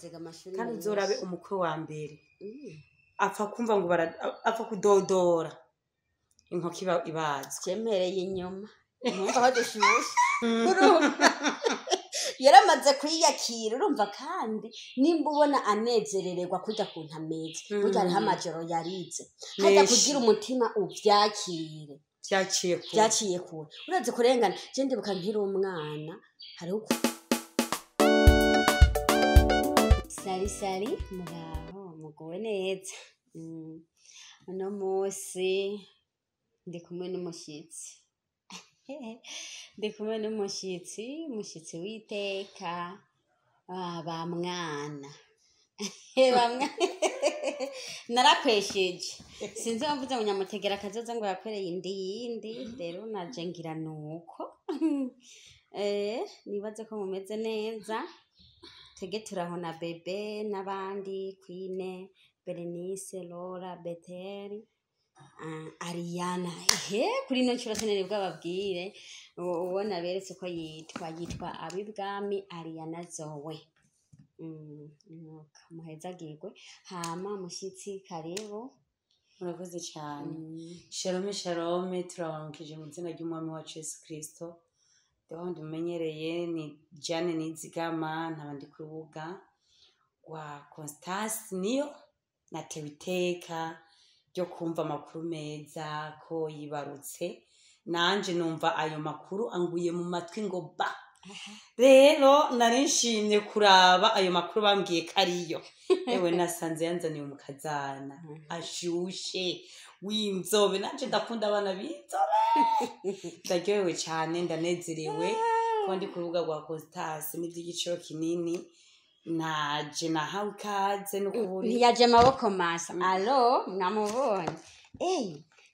Kandi uzorabe umukwe wa mbere apfa kumva ngo apfa kudodora inkoko iba ibazwe. Cyemereye inyuma ntumva aho dushushe, urumva yaramaze kwiyakira. Urumva kandi nimba ubona anezerererwa kurya kuntu ameze, burya hariho amajoro yarize hajya Menshi. kugira umutima uvyakire. Vyaciye kure. Byaciye kure, urazi kurengana. Je ndibuka nkiri umwana hariho sari sari muraho muguwe neza. Uno munsi ndi kumwe n'umushitsi, ndi kumwe n'umushitsi, umushitsi w'iteka. Ba mwana, ba mwana narakwesheje, sinzi wamvuze ngo nyamutegera akazoza ngo yakwereye indi yindi. Rero naje ngira nuko nibaze ko mumeze neza. Twege turaho na bebe n'abandi, Queen, Berenice, Laura, Beteri, Ariana. Ehe, kuri ino nshuro sinari bwababwire uwo naberetse ko yitwa Abibwami Ariana Zoe. Nuko muhezagirwe. Hama mushyitsi, karibu. Murakoze cyane. Shalome, shalome, turabaramukije mu izina ry'Umwami wacu Yesu Kristo. Ndabona umenyereye ni Jane Nizigama, nkaba ndi ku rubuga rwa Constance. Niyo natewe iteka ryo kumva amakuru meza ko yibarutse, nanje numva ayo makuru anguye mu matwi ngo ba. Rero nari nshimye kuraba ayo makuru bambwiye ko ariyo. Ewe, nasanze yanzaniye umukazana ashushe w'inzobe. Nanje ndakunda abana b'inzobe. Ndaryohewe cyane, ndanezerewe kuba ndi ku rubuga rwa Constance n'iby'igiciro kinini. Naje nahawe ikaze n'ukuri. Ntiyaje amaboko masa. Alo, mwamubonye?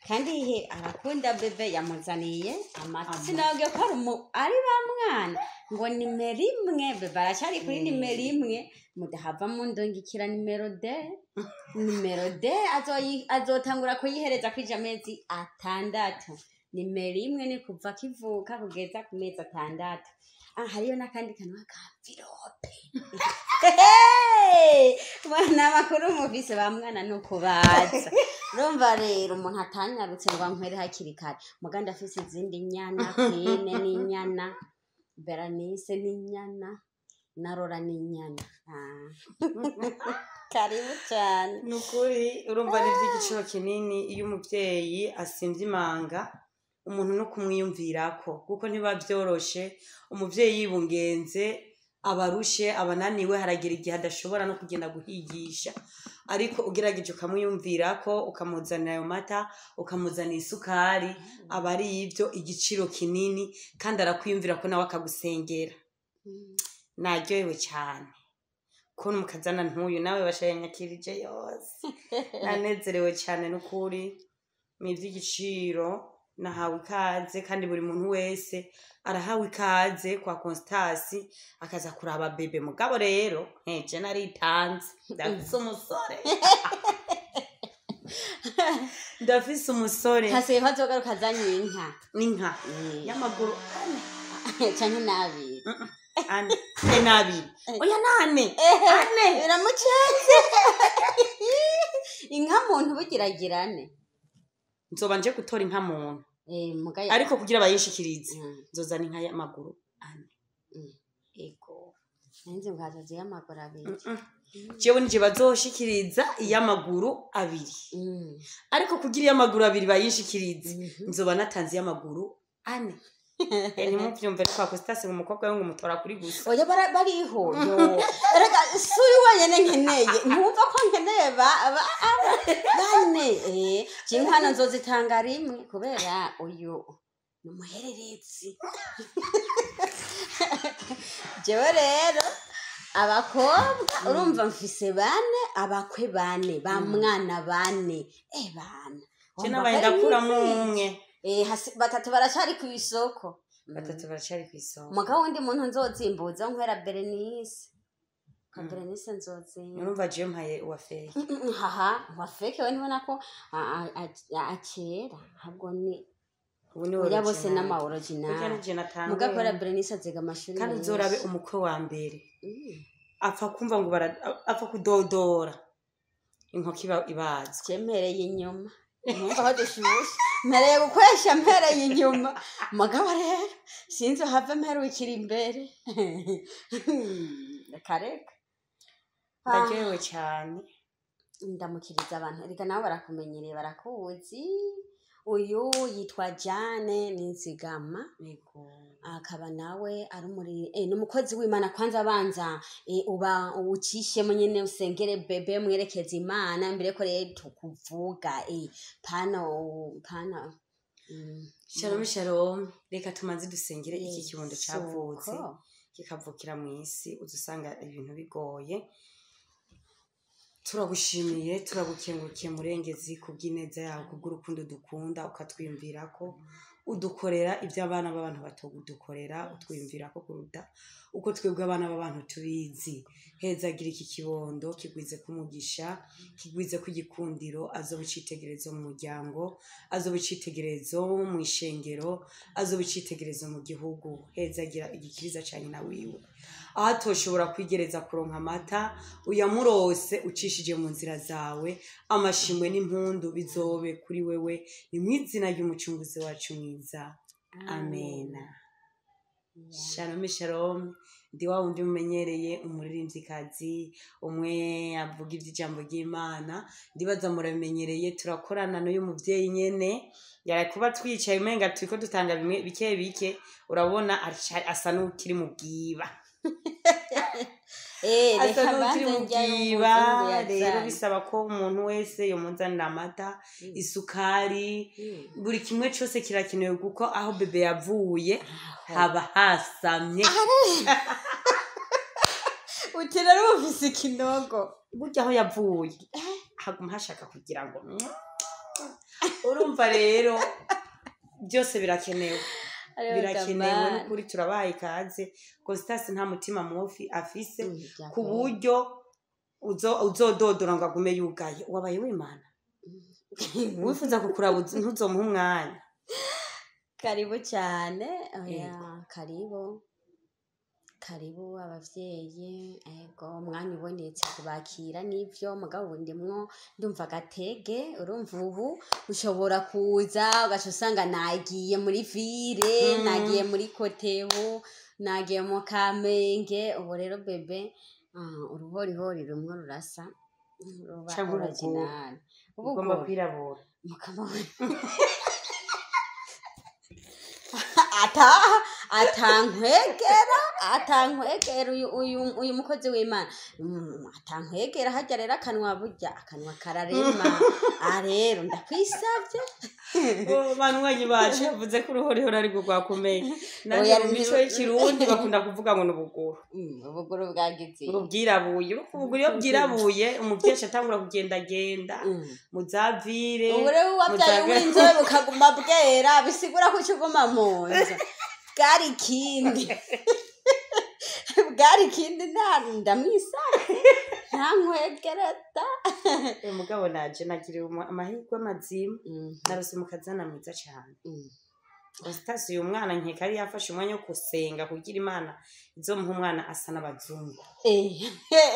Kandi he arakunda bebe, yamuzaniye amata. Amata. Sinabwiye ko ari ba mwana ngo nimero imwe, bebe aracyari kuri nimero imwe. Mudahava mundungikira nimero deux, nimero deux azotangura kuyihereza kwija amezi 6. Nimero imwe ni kuva kivuka kugeza ku mezi 6. Hariyo n'akandi kantu k'akamvirope. Bana amakuru mufise ba mwana nukubaza. Urumva rero umuntu atanyarutse ngo ankwere hakiri kare. Muga ndafise izindi nyana, Queen n'inyana, Berenice n'inyana, na Rora n'inyana. Karibu cyane. Ni ukuri, urumva ni iby'igiciro kinini iyo umubyeyi asimvye imanga umuntu no kumwiyumvirako, kuko ntibiba vyoroshe. Umuvyeyi yibungenze abarushe, abananiwe, haragera igihe adashobora no kugenda guhigisha, ariko ugerageje ukamwiyumvirako, ukamuzanira ayo mata, ukamuzanira isukari, aba ari ivyo igiciro kinini, kandi arakwiyumvira ko nawe akagusengera. Naryohewe cyane kubona umukazana ntuyu nawe bashayanyakirije yose. Nanezerewe cyane n'ukuri, ni iby'igiciro. Nahawe ikaze, kandi buri muntu wese arahawe ikaze kwa Constance akaza kuraba bebe. Mugabo rero nkeje naritanze, ndafise umusore, ndafise umusore. Hasigaye ko azogaruka azanye inka. N'inka y'amaguru ane. Canke n'abiri. Ane. N'abiri, oya, nane, ane. Biramucenze, inka muntu bugiragirane. Nzoba nje gutora inka muntu. Muga Ariko kugira bayishikirize, nzozana inka y'amaguru ane. Ego, nanze ngo hazoza y'amaguru abiri. Jewe nije bazoshikiriza iy'amaguru abiri, ariko kugira iy'amaguru abiri bayishikirize, nzoba natanze iy'amaguru ane. Ntimuvyumve kwa Constance ngo umukobwa we ngo umutora kuri gusa. Oya, bariho yo. Erega si uyu wenyene nkeneye, ntumva ko nkeneye bane. Je inkwano nzozitanga rimwe kubera uyu ni umuhererezi. Jewe rero abakobwa urumva mfise bane, abakwe bane, ba mwana bane, bana. Je nabaye ndakuramwo umwe. Batatu baracari kw'isoko. Batatu baracari kw'isoko. Mugabo wundi muntu nzozimbuza nkwera Berenice ka Berenice nzozimba. Urumva jewe mpaye uwa fake. Haha, wa fake we ntubona ko akera, ahubwo ni Ubu ni oya, bose original. n'ama Burya original. ni je natanguye. Muga kubera Berenice aziga amashuri Kandi menshi. uzorabe umukwe wa mbere. Apfa kumva ngo apfa kudodora inkoko iba ibazwe. Je mpereye inyuma, nkumva aho dushushe, mpereye gukwesha, mpereye inyuma. Mugabo rero sinzi uhave mperukira imbere. Reka reka. Ndaryohewe cyane. Ndamukiriza abantu, reka nabo barakumenyereye, barakuzi. Uyu yitwa Jane Nizigama. Yego. Akaba nawe ari muri ni umukozi w'Imana. Kwanza abanza uba ucishemo nyene, usengere bebe, mwerekeze Imana mbere ko rero tukuvuga pano pano. Shalom shalom. Reka tumanze dusengere iki kibondo cavutse, Suko. kikavukira mu isi uza usanga ibintu bigoye. Turagushimiye, turagukengurukiye Murengezi, kubw'ineza yawe, kubw'urukundo dukunda, ukatwiyumvira ko udukorera ibyo abana b'abantu batodukorera, utwiyumvira ko kuruta uko twebwe abana b'abantu tubizi. Hezagira iki kibondo, kigwize kumugisha, kigwize ku gikundiro, azoba icitegererezo mu muryango, azoba icitegererezo mu ishengero, azoba icitegererezo mu gihugu. Hezagira igikiriza ca nyina wiwe, aho atoshobora kwigereza kuronka amata, uyamurose ucishije mu nzira zawe. Amashimwe n'impundu bizobe kuri wewe, ni mu izina ry'Umucunguzi wacu mwiza, amena. Shalom shalom. Ndi wa wundi mumenyereye, umuririmvyikazi umwe avuga ivy'ijambo ry'Imana. Ndibaza murabimenyereye, turakorana n'uyu muvyeyi nyene. Yari kuba twicaye umenga turiko dutanga bimwe bike bike. Urabona asa n'ukiri mu bwiba. Asa Reka n'ukiri banze mu njyayo bwiba. Umuzungu Rero yazanye. bisaba ko umuntu wese yomuzanira amata, isukari, buri kimwe cose kirakenewe, kuko aho bebe yavuye haba hasamye. Uti rero ufise ikinogo. Burya aho yavuye haguma hashaka kugira ngo urumva rero byose birakenewe, birakenewe n'ukuri. Turabaye ikaze. Constance nta mutima mufi afise, ku buryo uzododora ngo agume yugaye. Wabaye w'Imana wifuza kukuraba, ntuzomuhe umwanya. Karibu cyane. Oya. Yego. Karibu karibu abavyeyi. Ego, umwanya ubonetse kubakira nivyo, mugabo ubu ndimwo ndumva agatege. Urumva ubu ushobora kuza ugaca usanga nagiye muri ville, nagiye muri Kotebu, nagiye mu Kamenge. Ubu rero bebe uruhorihori rumwe rurasa ruba Canke ubuguru. original. Ugomba Ubuguru. kwirabura. Mukama ata atankwegera, atankwegera uyu mukozi w'Imana. Atankwegera harya rero akanwa, burya akanwa kararema. Ah, rero ndakwisavye. Oh, banywanyi bacu, yavuze ko uruhorihori ariko rwakomeye. Nanjye Oya, mu mico y'ikirundi bakunda kuvuga ngo ni ubuguru. Ubuguru bwagize Ngo bwirabuye. Ubuguru iyo bwirabuye, umuvyeyi aca atangura kugendagenda mu za ville. Ubu rero wabyaye w'inzobe bukaguma bwera, bisigura ko uca uguma mu nzu. Bwari ikindi, bwari ikindi. Nta ndamwisavye, nta nkwegereta. Mugabo naje nagiriwe amahirwe mazima, narose mukazana mwiza cane. Constance uyu mwana nkeka yari yafashe umwanya wo gusenga kugira Imana izomuha umwana asa n'abazungu.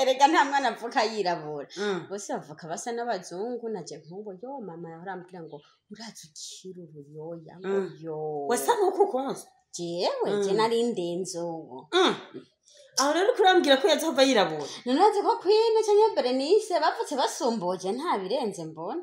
Erega nta mwana avuka yirabura. Bose bavuka basa n'abazungu. Naje nk'ubu yo mama yahora ambwira ngo uraza ukira uruyoya ngo yo. Wasa n'uko konsa. Jewe je nari ndenze ubu. Aho rero uriko urambwira ko yazohava yirabura. None urazi ko Queen canke Berenice bavutse basumbuje, nta birenze mbona.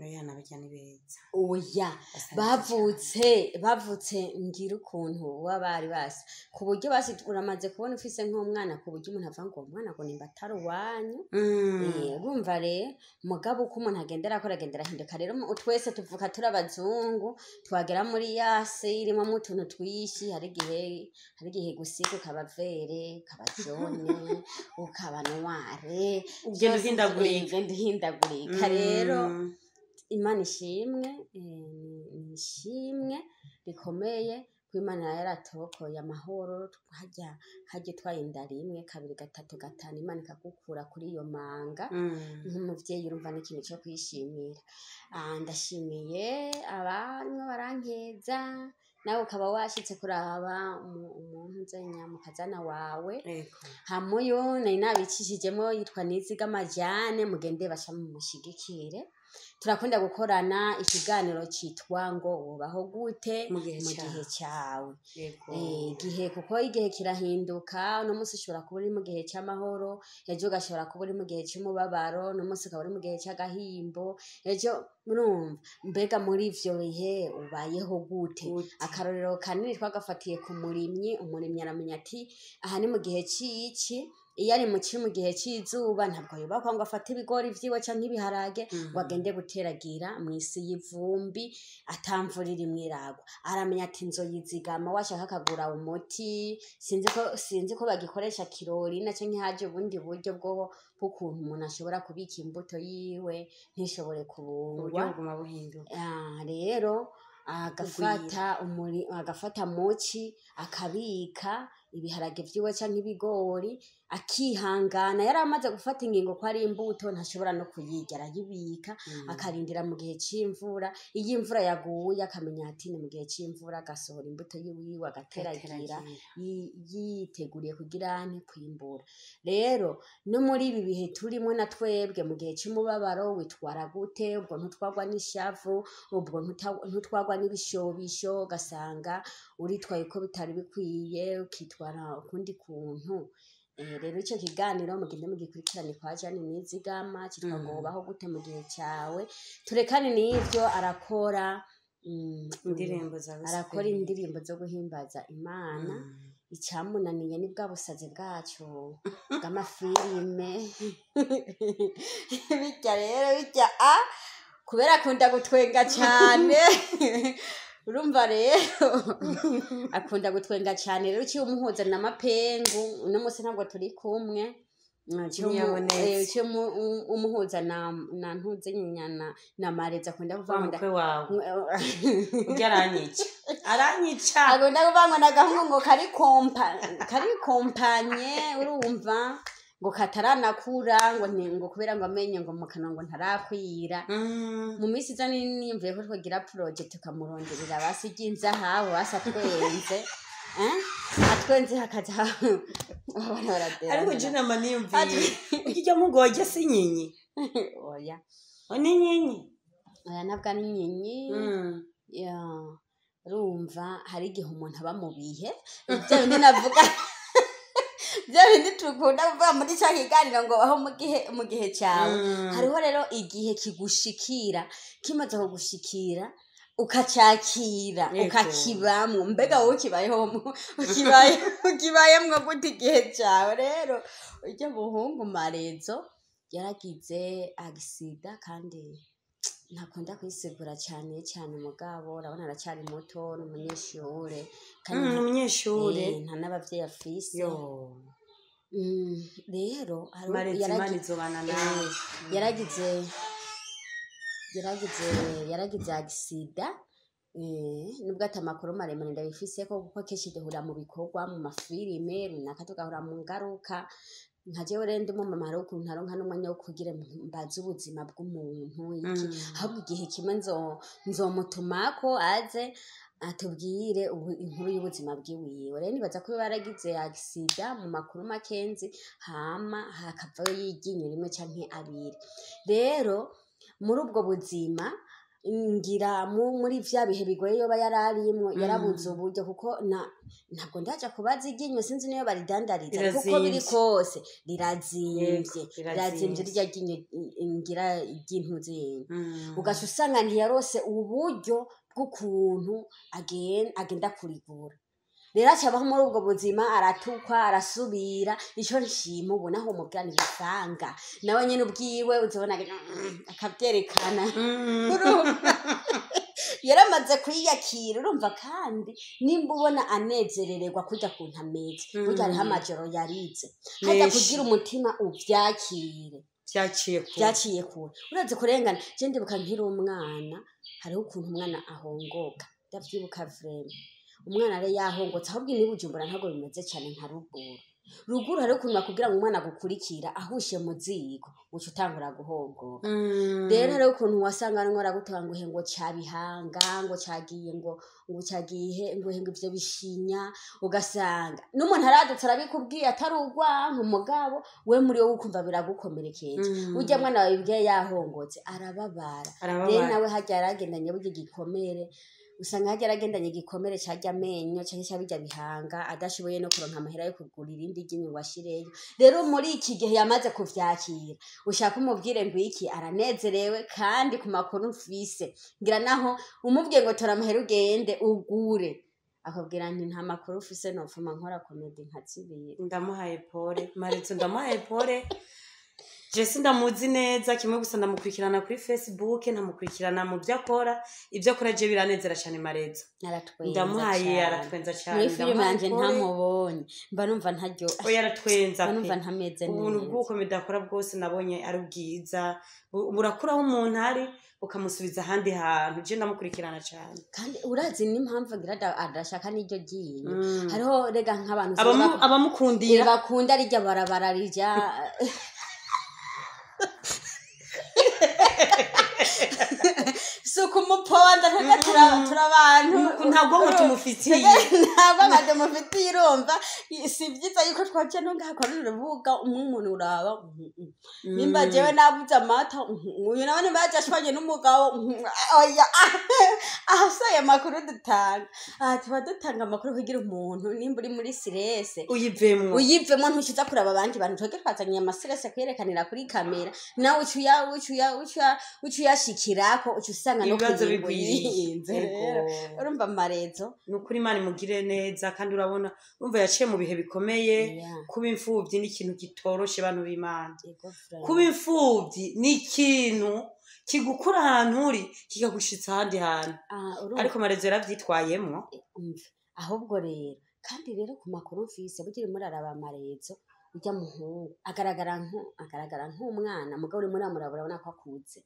Oya, n'abarya ni beza. Oya. Basa neza. Bavutse ngira ukuntu baba bari basa, ku buryo basi uramaze kubona ufise nk'umwana, ku buryo umuntu avuga ngo uwo mwana ngo nimba atari uwanyu. Urumva rero, mugabo uko umuntu agenda arakora, agenda arahinduka. Rero twese tuvuka turi abazungu, twagera muri yasi irimo utuntu twishi, hari igihe gusiga ukaba vert, ukaba jaune, ukaba noire. Ugenda Vyose, uhindagurika. Ugenda uhindagurika. Rero Imana ishimwe, ni ishimwe rikomeye ko Imana yaratokoye amahoro. Harya harya utwaye inda rimwe, kabiri, gatatu, gatanu, Imana ikagukura kuri iyo manga. Nk'umuvyeyi urumva ni ikintu cyo kwishimira. Ah, ndashimiye abarimwo barankeza. Nawe ukaba washitse kuraba umuntu uzenya mukazana wawe. Ego. Hamuyo nari nabicishijemo, yitwa Nizigama Jane, mugende basha mumushigikire. Turakunda gukorana ikiganiro citwa ngo wubaho gute mu gihe mu cyawe. Gihe cyawe. Ego. Igihe, kuko igihe kirahinduka. Uno munsi ushobora kuba uri mu gihe cy'amahoro, ejo ugashobora kuba uri mu gihe cy'umubabaro, uno munsi ukaba uri mu gihe cy'agahimbo, ejo murumva. Mbega muri ivyo bihe ubayeho gute? Gute? Akarorero kanini twagafatiye ku murimyi. Umurimyi aramenya ati aha ni mu gihe c'ici. Iyo ari mu ci, mu gihe c'izuba, ntabwo yubakwa ngo afate ibigori vyiwe canke ibiharage ngo agende guteragira mw'isi y'ivumbi atamvura irimwo iragwa. Aramenya ati nzoyizigama, washaka akagura umuti, sinzi ko bagikoresha kirorina canke haje ubundi buryo bwo bw'ukuntu umuntu ashobora kubika imbuto yiwe ntishobore uburyo kubungwa. Buguma buhinduka. Ah, rero agafata muci akabika ibiharage vyiwe canke ibigori, akihangana. Yari amaze gufata ingingo ko ari imbuto ntashobora no kuyirya, arayibika, akarindira mu gihe c'imvura. Iyo imvura yaguye akamenya ati ni mu gihe c'imvura, agasohora imbuto yiwiwe agateragira, yiteguriye kugira nti kwimbura. Rero no muri ibi bihe turimo na twebwe, mu gihe c'umubabaro witwara gute? Ubwo ntutwagwa n'ishavu, ubwo ntutwagwa n'ibishobisho, ugasanga uritwaye uko bitari bikwiye, ukitwara ukundi kuntu. Rero ico kiganiro mugende mugikurikirane kwa Jane Nizigama, citwa ngo ubaho gute mu gihe cyawe. Turekane n'ivyo, arakora indirimbo za gospel. Arakora indirimbo zo guhimbaza Imana. Icyamunaniye ni bwa busazi bwacu bw'amafilime. Bijya rero bijya a kubera akunda gutwenga cyane. Urumva rero akunda gutwenga cyane. Rero uciye umuhuza na Mapengu, uno munsi ntabwo turi kumwe. Ntiyabonetse. Uciye umuhuza na Ntuzenyana na Mareza, akunda kuvuga wa ngo mukwe wawe ujya aranyica, aranyica. Akunda kuvuga ngo n'agahungu ngo kari kompanye, urumva ngo kataranakura, ngo ni ngo kubera ngo amenye ngo mu kanwa ngo ntarakwira. Mu minsi iza niyumviye ko twagira projet tukamuronderera basi ry'inzahabu, basi atwenze, eh? Atwenze hakaza abana baradera. Ariko je nama niyumviye ujya mugoje si nyinyi? Oya. O ni nyinyi. Oya, ntabwo ari nyinyi. Ya, urumva hari igihe umuntu aba mu bihe bya bindi navuga, bya bindi tukunda kuvuga muri cya kiganiro ngo aho mu gihe cyawe. Hariho rero igihe kigushikira, kimaze kugushikira ukacakira, ukakibamwo. Mbega wowe ukibayeho ukibayemwo gute igihe cyawe? Rero ujya muhungu Marezo yaragize accident, kandi ntakunda kwisigura cyane cyane. Umugabo urabona aracyari muto, ni umunyeshure kandi Ni umunyeshure. Nta n'abavyeyi afise. Yo. Rero hariho Marezi, Imana izobana nawe. Yaragize accident, nubwo ati amakuru maremare ndabifise ko, kuko kenshi duhura mu bikorwa, mu mafilime runaka, tugahura mu ngaruka. Nka jewe rero ndi umumama, hariho ukuntu ntaronka n'umwanya wo kugira mbaze ubuzima bw'umuntu iki. Ahubwo igihe kimwe nzomutumako aze atubwire inkuru y'ubuzima bwiwiwe. Rero nibaza ko baragize accident mu makuru makenzi, hama hakavayo yiryinyo rimwe canke abiri. Rero muri ubwo buzima, ngira muri vya bihe bigoye yoba yararimwo, yarabuze uburyo, kuko na ntabwo ndaja kubaza iryinyo, sinzi niyo baridandariza, ariko uko biri Rirazimvye. kose rirazimvye. Yego, rirazimvye. Rirazimvye. Rirya ryinyo ngira ry'intuzinyo, ugaca usanga ntiyarose uburyo bw'ukuntu agenda kurigura. Rero acabaho muri ubwo buzima, aratukwa, arasubira. Ico nshima ubu, naho umubwira ntibisanga, nawe nyene ubwiwe uzobona akavyerekana. Urumva yaramaze kwiyakira. Urumva kandi nimba ubona anezerererwa kurya kuntu ameze, burya hariho amajoro yarize hajya Menshi. kugira umutima uvyakire. Vyaciye kure. Byaciye kure, urazi kurengana. Je ndibuka nkiri umwana, hariho ukuntu umwana ahongoka, ndavyibuka vraiment. Umwana rero yahongotse, ahubwo ni Bujumbura ntabwo bimeze cyane nka ruguru. Ruguru hari ukuntu bakubwira ngo umwana agukurikira ahushe mu ziko uca utangura guhongoka. Rero hariho ukuntu wasanga arimo aragutora ngo ngo cabihanga, ngo cagiye, ngo cagiye, ngo ngo ivyo bishinya, ugasanga n'umuntu aradutse arabikubwiye atari urwanko, umugabo we muri wowe ukumva biragukomerekeje. Urya mwana wabibwiye yahongotse arababara. Rero arababara. Nawe harya yaragendanye burya igikomere, usanga harya yaragendanye igikomere carya amenyo canke ca birya bihanga, adashoboye no kuronka amahera yo kugura irindi ryinyo ngo ashireyo. Rero muri iki gihe yamaze kuvyakira, ushaka umubwire ngo iki, aranezerewe. Kandi ku makuru mfise, ngira naho umubwiye ngo tora amahera ugende ugure, akubwira nti nta makuru ufise, nopfuma nkora comédie nkazibira. Ndamuhaye pole Marezo, ndamuhaye pole. Jesi ndamuzi neza kimwe gusa, ndamukurikirana kuri Facebook, nkamukurikirana mu byo akora. Ibyo akora je biranezera cyane Marezo. Aratwenza Ndamuhaye cane. Aratwenza cyane. Muri filime Ndamuhaye yanje pole. Ntamubonye mba numva ntaryo Oya, aratwenza mba numva pe. ntameze Ubuntu neza. bw'uko akora bwose nabonye ari bwiza. Burakuraho umuntu ari bukamusubiza ahandi hantu. Je ndamukurikirana cyane. Kandi urazi n'impamvu ngira adashaka n'iryo ryinyo? Hariho rega nk'abantu usanga Abamukundira bakunda rirya barabara rija si ukumuponda, twebwe turi abantu. Ntabwo ngo tumufitiye. Ntabwo nka tumufitiye. Urumva si byiza yuko twaca no ngaha kuri urubuga umwe umuntu uraba nimba jewe nabuze amata, uyu nawe nimba yajashwanye n'umugabo, oya, aha si aya makuru dutanga. Aha tuba dutanga amakuru kugira umuntu nimba uri muri stress uyivemwo. Uyivemo, ntukiza kuraba abandi bantu. Twebwe twazanye ama stress kuyerekanira kuri kamera, nawe uca uyashikirako, uca usanga no Ibibazo kuyinga bigwiriye. uyinze. Rero urumva Marezo Ni ukuri, Imana imugire neza. Kandi urabona, urumva yaciye mu bihe bikomeye. Kuba imfuvyi ni ikintu kitoroshe, bantu b'Imana. Yego, friend. Kuba imfuvyi ni ikintu kigukura ahantu uri kikagushitsa ahandi hantu. Ah, urumva. Ariko Marezo yaravyitwayemwo. Umva, ahubwo rero kandi rero ku makuru mfise, burya urimo uraraba Marezo, urya muhungu agaragara nk'umwana, mugabo urimo uramuraba urabona ko akuze.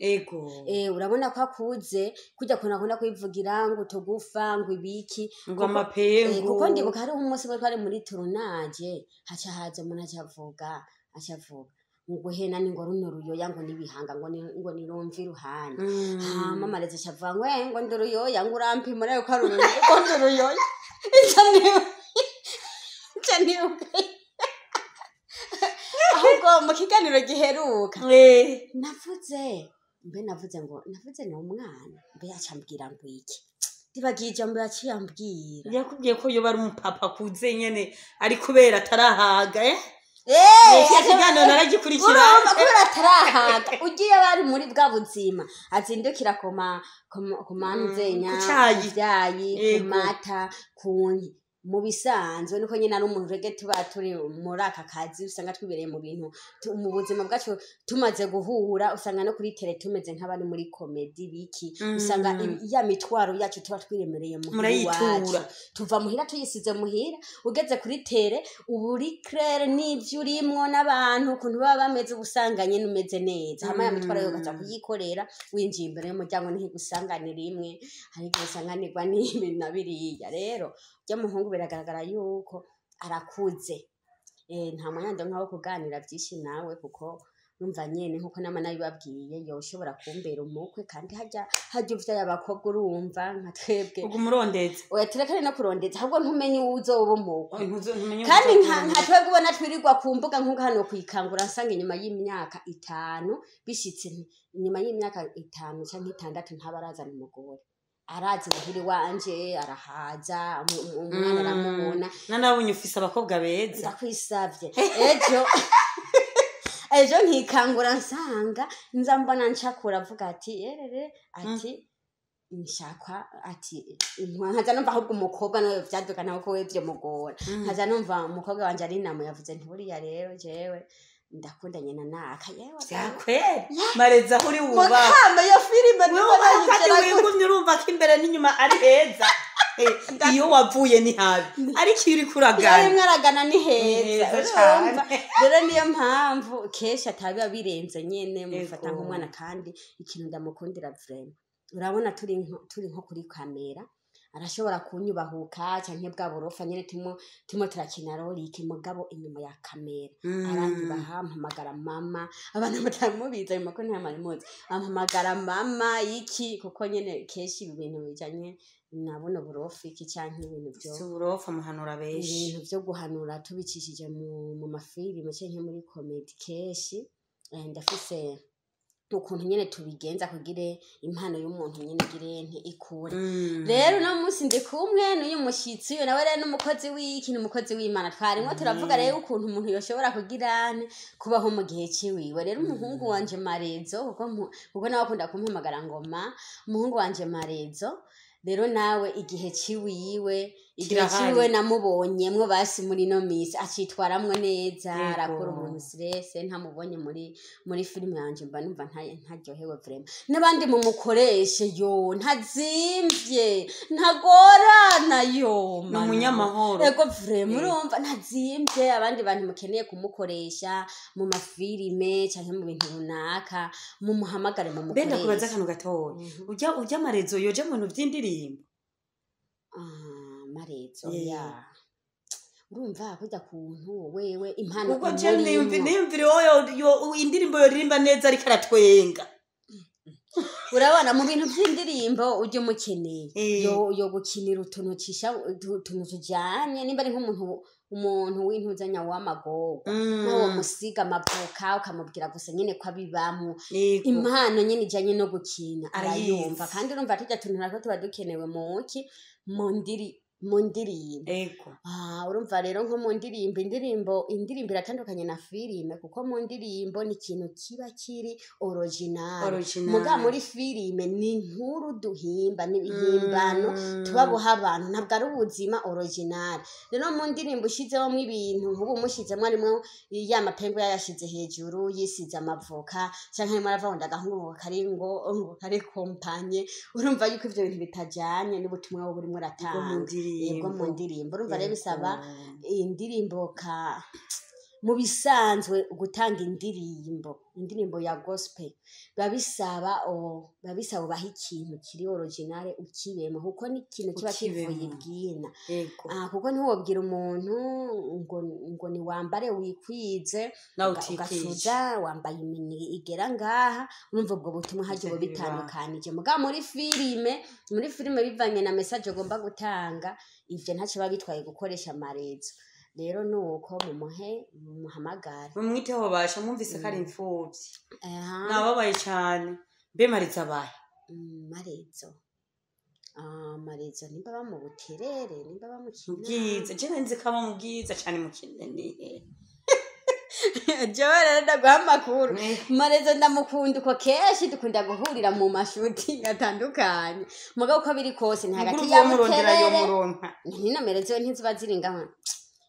Urabona ko akuze, kurya kuntu akunda kwivugira ngo utugufa, ngo ibiki. Ngo amapengu. Kuko ndibuka hariho umunsi umwe twari muri tournage, haca haza umuntu aca avuga ngo hena ni ngo runo ruyoya, ngo nibihanga, ngo nirumva iruhande. Hama Marezo aca avuga ngo ngo ndi uruyoya, ngo urampima urabe ko ari uruyoya, ko ndi uruyoya. Nca nibuka ahubwo mu kiganiro giheruka navuze, mbe navuze ngo navuze ni umwana, mbe yacambwira ngo iki, ndibagiye ijambo yaciye ambwira. Yakubwiye ko yoba ari umupapa akuze nyene, ari kubera atarahaga, eh. Iki kiganiro naragikurikira. Urumva, kubera atarahaga, ugiye bari muri bwa buzima azindukira ku manzenya, Ku cayi. ku vyayi, ku mata, ku nki. Mu bisanzwe niko nyine ari umuntu rege tuba turi muri aka kazi, usanga twibereye mu bintu mu buzima bwacu. Tumaze guhura, usanga no kuri télé tumeze nk'abari muri comédie biki, usanga ya mitwaro yacu tuba twiremereye muhira Murayitura. iwacu, tuva muhira tuyisize muhira. Ugeze kuri télé uba uri clair n'ivyo urimwo n'abantu ukuntu baba bameze, uba usanga nyene umeze neza. Hama ya mitwaro yo ukaza kuyikorera winjiye imbere y'umuryango, ntigusanganira imwe, hari igihe usanganirwa n'ibi na biriya. Rero urya muhungu biragaragara yuko arakuze. Nta mwanya ndonka wo kuganira vyinshi nawe, kuko numva nyene nkuko nama nabibabwiye, yoshobora kumbera umukwe. Kandi harya uvyaye abakobwa, urumva nka twebwe Uguma urondeza. Oya, turekane no kurondeza, ahubwo ntumenye uwuzoba umukwe. Ntumenye Kandi uwuzoba. Nka twebwe ubona twirirwa ku mbuga, nk'uko hano kwikangura nsanga inyuma y'imyaka 5 bishitse inyuma y'imyaka 5 canke 6 ntaba arazana umugore, arazi muhira iwanje, arahaza umwana aramubona. Nanabonye ufise abakobwa beza. Ndakwisavye, ejo nkikangura nsanga nza mbona ncakura avuga ati erere, ati nshakwa, ati nkaza numva ahubwo umukobwa nawe vyaduka nawe ko wevye mugora, nkaza numva umukobwa wanje ari inama yavuze nti buriya rero jewe ndakundanye na naka, yewe. Vyakwera Mareza, aho uri wubaha. Mukama, iyo filime Wewe kandi nibona. wigumye urumva ko imbere n'inyuma ari heza. Iyo wavuye ni habi, ariko iyo uriko Iyo uragana rimwe aragana ni Ni heza. heza Urumva cane. rero niyo mpamvu kenshi atabiba birenze nyene mufata Ego. nk'umwana. Kandi ikintu ndamukundira vraiment, urabona turi nko kuri kamera. Arashobora kunyubahuka canke bwa burofa nyene turimo turakina rorike, mugabo inyuma ya kamera aranyubaha, ampamagara mama. Abantu batamubizi ayo makuru ntamari muzi, ampamagara mama iki, kuko nyene kenshi ibi bintu bijanye na buno burofa iki canke ibintu vyo Si uburofa, muhanura benshi. Ibintu vyo guhanura tubicishije mu mafilime canke muri comedy, kenshi ndafise ukuntu nyene tubigenza kugira impano y'umuntu nyene igire nti ikure. Rero uno munsi ndi kumwe n'uyu mushyitsi, uyu nawe rero n'umukozi w'iki, ni umukozi w'Imana. Twarimwo turavuga rero ukuntu umuntu yoshobora kugira nte kubaho mu gihe ciwiwe. Rero umuhungu wanje Marezo, kuko nawe akunda kumpamagara ngoma, umuhungu wanje Marezo rero nawe igihe ciwiwe, igihe Kirahari. ciwe namubonyemwo basi muri ino misi acitwaramwo neza. Arakura umuntu stress. Ntamubonye muri filime yanje mba numva ntaryohewe vraiment. N'abandi mumukoreshe, yo ntazimvye, ntagorana, yo Ni mana. umunyamahoro. Ego vraiment, urumva ntazimvye. Abandi bantu mukeneye kumukoresha mu mafilime canke mu bintu runaka, mumuhamagare, Mbe ndakubaza mumukoreshe. akantu gatoya. Ujya Marezo yoja mu bintu vy'indirimbo? Ah, Marezo? Yeah. Ya, urumva kurya kuntu wewe impano Kuko je imurimwo. niyumvire wowe indirimbo yoririmba neza ariko aratwenga. Urabona mu bintu by'indirimbo ujya umukeneye yo gukinira utuntu cisha utuntu tujanye, nimba ari nk'umuntu, umuntu w'intuzanya w'amagorwa, nawo musiga amavoka, ukamubwira gusa nyene ko abibamwo. Impano nyene ijanye no gukina Arayizi. arayumva. Kandi urumva turya tuntu natwo tuba dukenewe muki mu ndirimbo. Ah, urumva rero nko mu ndirimbo, indirimbo iratandukanye na filime, kuko mu ndirimbo ni ikintu kiba kiri original. Original. Muga muri filime ni inkuru duhimba n'ibihimbano tubabuha abantu, ntabwo ari ubuzima original. Rero mu ndirimbo ushizemo ibintu nk'ubu mushizemo harimwo ya mapengu yayashize hejuru, yisize amavoka, canke arimo aravuga ngo ndagahungu kari ngo kari kompanye, urumva yuko ivyo bintu bitajanye n'ubutumwa buba burimo Bwo mu uratanga. ndirimbo. Yego, mu ndirimbo urumva rero bisaba indirimbo ka mu bisanzwe gutanga indirimbo ya gospel biba bisaba biba bisaba ubaha ikintu kiri original, ukibemo, kuko ni ikintu kiba kivuye Ukibemo. ibwina. Ah, kuko ntiwobwira umuntu ngo niwambare wikwize Nawe utikije. ugasuza wambaye imini igera ngaha. Urumva ubwo butumwa haje Ivyo buba ntibibaho. bitandukanije. Mugabo muri filime bivanye na message ugomba gutanga, ivyo ntacyo biba bitwaye gukoresha Amarezo. Rero nuko mumuhe, mumuhamagare. Mumwiteho basha, mwumvise ko ari imfuvyi. Aha. Nababaye cane. Mbe Marezo abahe? Marezo, ah, Marezo nimba ba mu Buterere, nimba ba mu Mu Kinama. Bwiza. Je nzi ko aba mu Bwiza cane, mu Kinani. Jewe rero ndaguha amakuru. Marezo ndamukunda uko kenshi dukunda guhurira mu mashuti atandukanye, mugabo uko biri kose ni hagati Muguru ya murondera yo Buterere. muronka. Ni ziwe ntiziba ziri ngaho,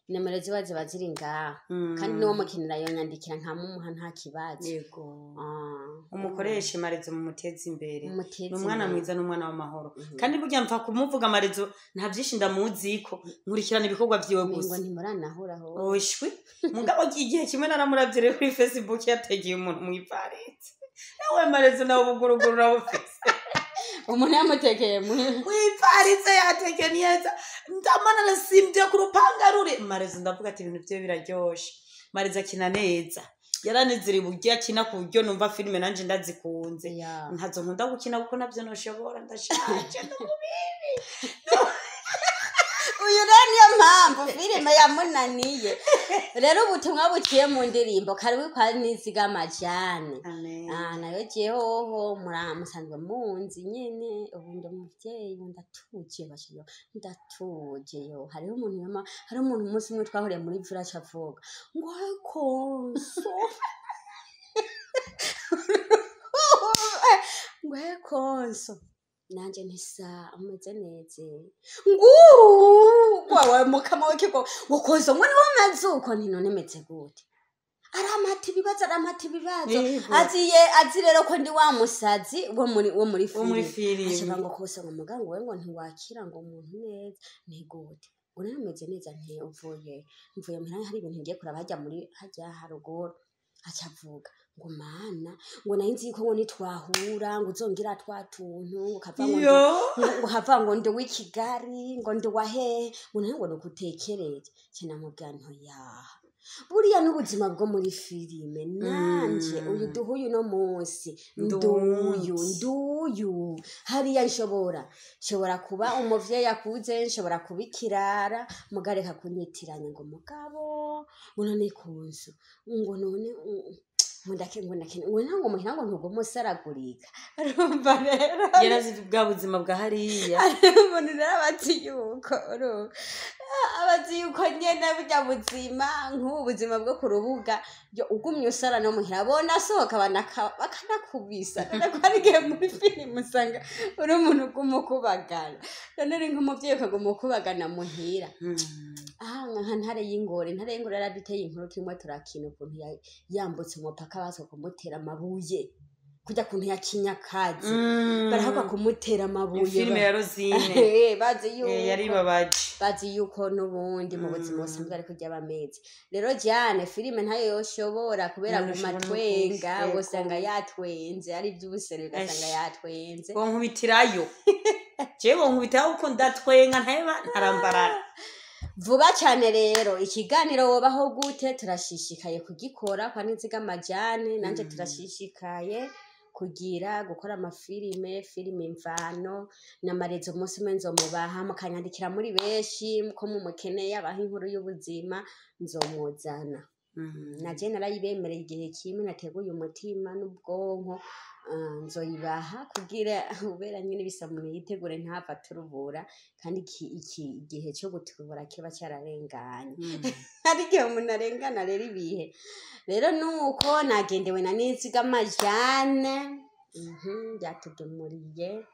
inomero ziba ziri ngaho. Kandi n'uwo mukenera yonyandikira nkamumuha, nta kibazo. Ah, Umukoreshe Marezo, mumuteze imbere. Mumuteze Ni umwana imbere. mwiza, n'umwana w'amahoro. Kandi burya mpfa kumuvuga Marezo, nta byinshi ndamuziko, nkurikirana ibikorwa vyiwe Umengo gusa. ntimuranahuraho. Oshwi, mugabo igihe kimwe naramuravye rero kuri Facebook yategeye umuntu mw'ivaretse. Nawe Marezo nawe ubuguruguru urabufise. Umuntu yamutekeye muri Mw'ivaritse yatekeye neza, ndamana nasimbye ku rupanga rure Marezo, ndavuga ati ibintu vyiwe biraryoshe. Marezo akina neza, yaranezere uburyo akina, ku buryo numva filime nanje ndazikunze. Ntazo nkunda gukina kuko navyo noshobora, ndashaje. Uyu rero niyo mpamvu filime yamunaniye. Rero ubutumwa buciye mu ndirimbo karibu kwa Nizigama Jane. Amen. Ah, nayo jehoho musanzwe munzi nyene, ubu ndi umuvyeyi, ubu ndatuje basha, yo ndatuje. Yo hariho umuntu yama, hariho umuntu umunsi umwe twahuriye muri village avuga ngo konso, ngo he konso, nanje ntisa umeze neza, nguu wawe mukama w'ikigo, ngo konso ngo niwo meze uko, nti none meze gute? Aramata ibibazo, aramata ibibazo. Aziye azi rero ko ndi wa musazi wo muri Wo muri filime. filime. Ashaka ngo kose ngo mugango we ngo ntiwakira ngo umuntu neza ntigute, ngo nari meze neza, nti uvuye mvuye muhira, hari ibintu ngiye kuraba hajya muri hajya haruguru. Acavuga ngo mana, ngo nari nzi yuko ngo nitwahura ngo uzongera twa tuntu, ngo kava ngo ngo hava ngo ndi uw'i Kigali, ngo ndi uwa hehe, ngo nari ngo nukutekereje. Kinamubwira ntoyaha, buriya n'ubuzima bwo muri filime, nanje uyu duhuye uno munsi, nduyu nduyu hariya nshobora kuba umuvyeyi akuze, nshobora kuba ikirara, mugareka kunyitiranya ngo mugabo ngo none kunzu ngo none ngo ndake ngo ndake ngo ntango muhira ngo ntugome usaragurika. Urumva rero Yarazi bwa buzima bwa hariya. Umuntu rero abazi yuko, urumva, abazi yuko nyene burya buzima, nk'ubu buzima bwo ku rubuga, yo ugumye usara no muhira bona asohoka bakanakubisa. None ko hari igihe muri filime usanga uri umuntu uguma ukubagana, none uri nk'umuvyeyi ukaguma ukubagana muhira. Aha nka Ntare y'Ingore, Ntare y'Ingore yaraduteye inkuru turimo turakina, ukuntu yambutse umupaka baza kumutera amabuye, kujya kuntu yakinyakazi barahakwa kumutera amabuye. Filime ya Rosine. Bazi yuko Yaribabaje. Bazi yuko n'ubundi mu buzima busanzwe ariko ryaba amezi. Rero Jane filime ntayo yoshobora kubera Ntayo guma yoshobora. twenga. N'ukuri. Usanga yatwenze ari iby'ubusere, ugasanga Esh. yatwenze. Bonkubitirayo, jewe bonkubitirayo kuko ndatwenga nteba ntarambarara. Vuba cyane rero ikiganiro wobaho gute turashishikaye kugikora kwa Nizigama Jane nanje. Turashishikaye kugira gukora amafilime, filime imvano n'amarezo. Umunsi umwe nzomubaha, mukanyandikira muri benshi ko mumukeneye, abaha inkuru y'ubuzima, nzomuzana. Naje narayibemereye igihe kimwe, nateguye umutima n'ubwonko, nzoyibaha kugira ubera nyine bisa umuntu yitegure ntava aturubura, kandi iki igihe cyo guturubura kiba cyararenganye. Hari igihe umuntu arengana rero ibihe. Rero nuko nagendewe na Nizigama Jane, yatugemuriye,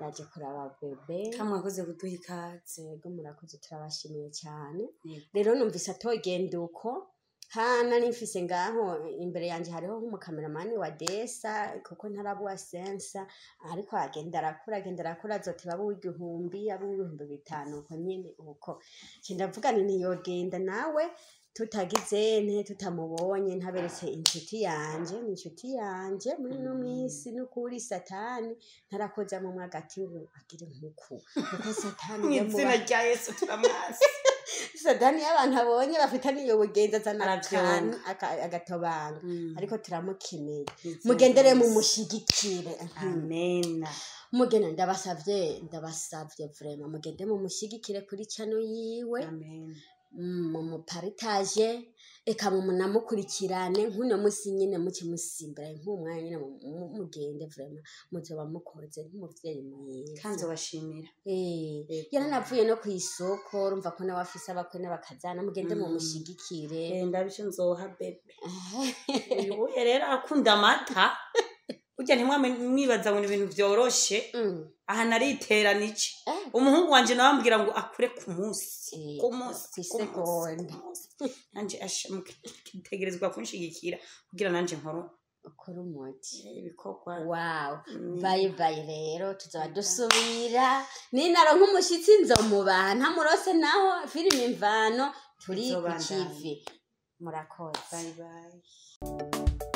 yaje kuraba bébé. Kamwakoze kuduha ikaze. Yego, murakoze, turabashimiye cyane. Yego. Rero numvise atogenda uko hana nimfise ngaho imbere yanjye hariho nk'umukameramani wa desa, kuko ntarabuwa sensa, ariko agenda arakura, agenda arakura, azoteba abo 1000, abo 5000, uko nyene uko. Nce ndavuga nti ntiyogenda nawe tutagize nte tutamubonye, ntaberetse inshuti yanje. Ni inshuti yanje muri ino minsi n'ukuri. Satani ntarakozamo agati ngo agire nkuku, kuko Satani Mu iyo izina rya Yesu turamwasi. Satani iyo abantu abonye bafitaniye ubugenzi azana Aravyonga. akantu agatobanga, ariko turamukeneye. Mugendere mumushigikire. Amena. Mugenda, ndabasavye, ndabasavye vraiment, mugende mumushigikire kuri channel yiwe. Amen. Mumuparitaje, eka mumunamukurikirane nk'uno musi nyene, muce musimbira nk'umwanya nyene, mugende vraiment, muzoba mukoze nk'umuvyeyi mwiza. Kandi bashimira. Yego. Yaranavuye no kw'isoko, urumva ko nawe afise abakwe n'abakazana. Mugende mumushigikire. Ndabico nzoha bébé uyu uye rero akunda amata. Burya ntimwame mwibaza ngo ni ibintu vyoroshe. Aha nariteranije. Umuhungu wanje nawe ambwira ngo akure ku munsi, ku munsi, ku munsi, kw'isegonda. Ku munsi. Nanje asha mutegerezwa kunshigikira kugira nanje nkoro Ukora umuti ibikorwa. Wow. Bye bye rero, tuzaba dusubira. Ninaro nk'umushitsi nzomubaha, ntamurose naho filime imvano turi ku Izobandanya. kivi. Murakoze. Bye bye.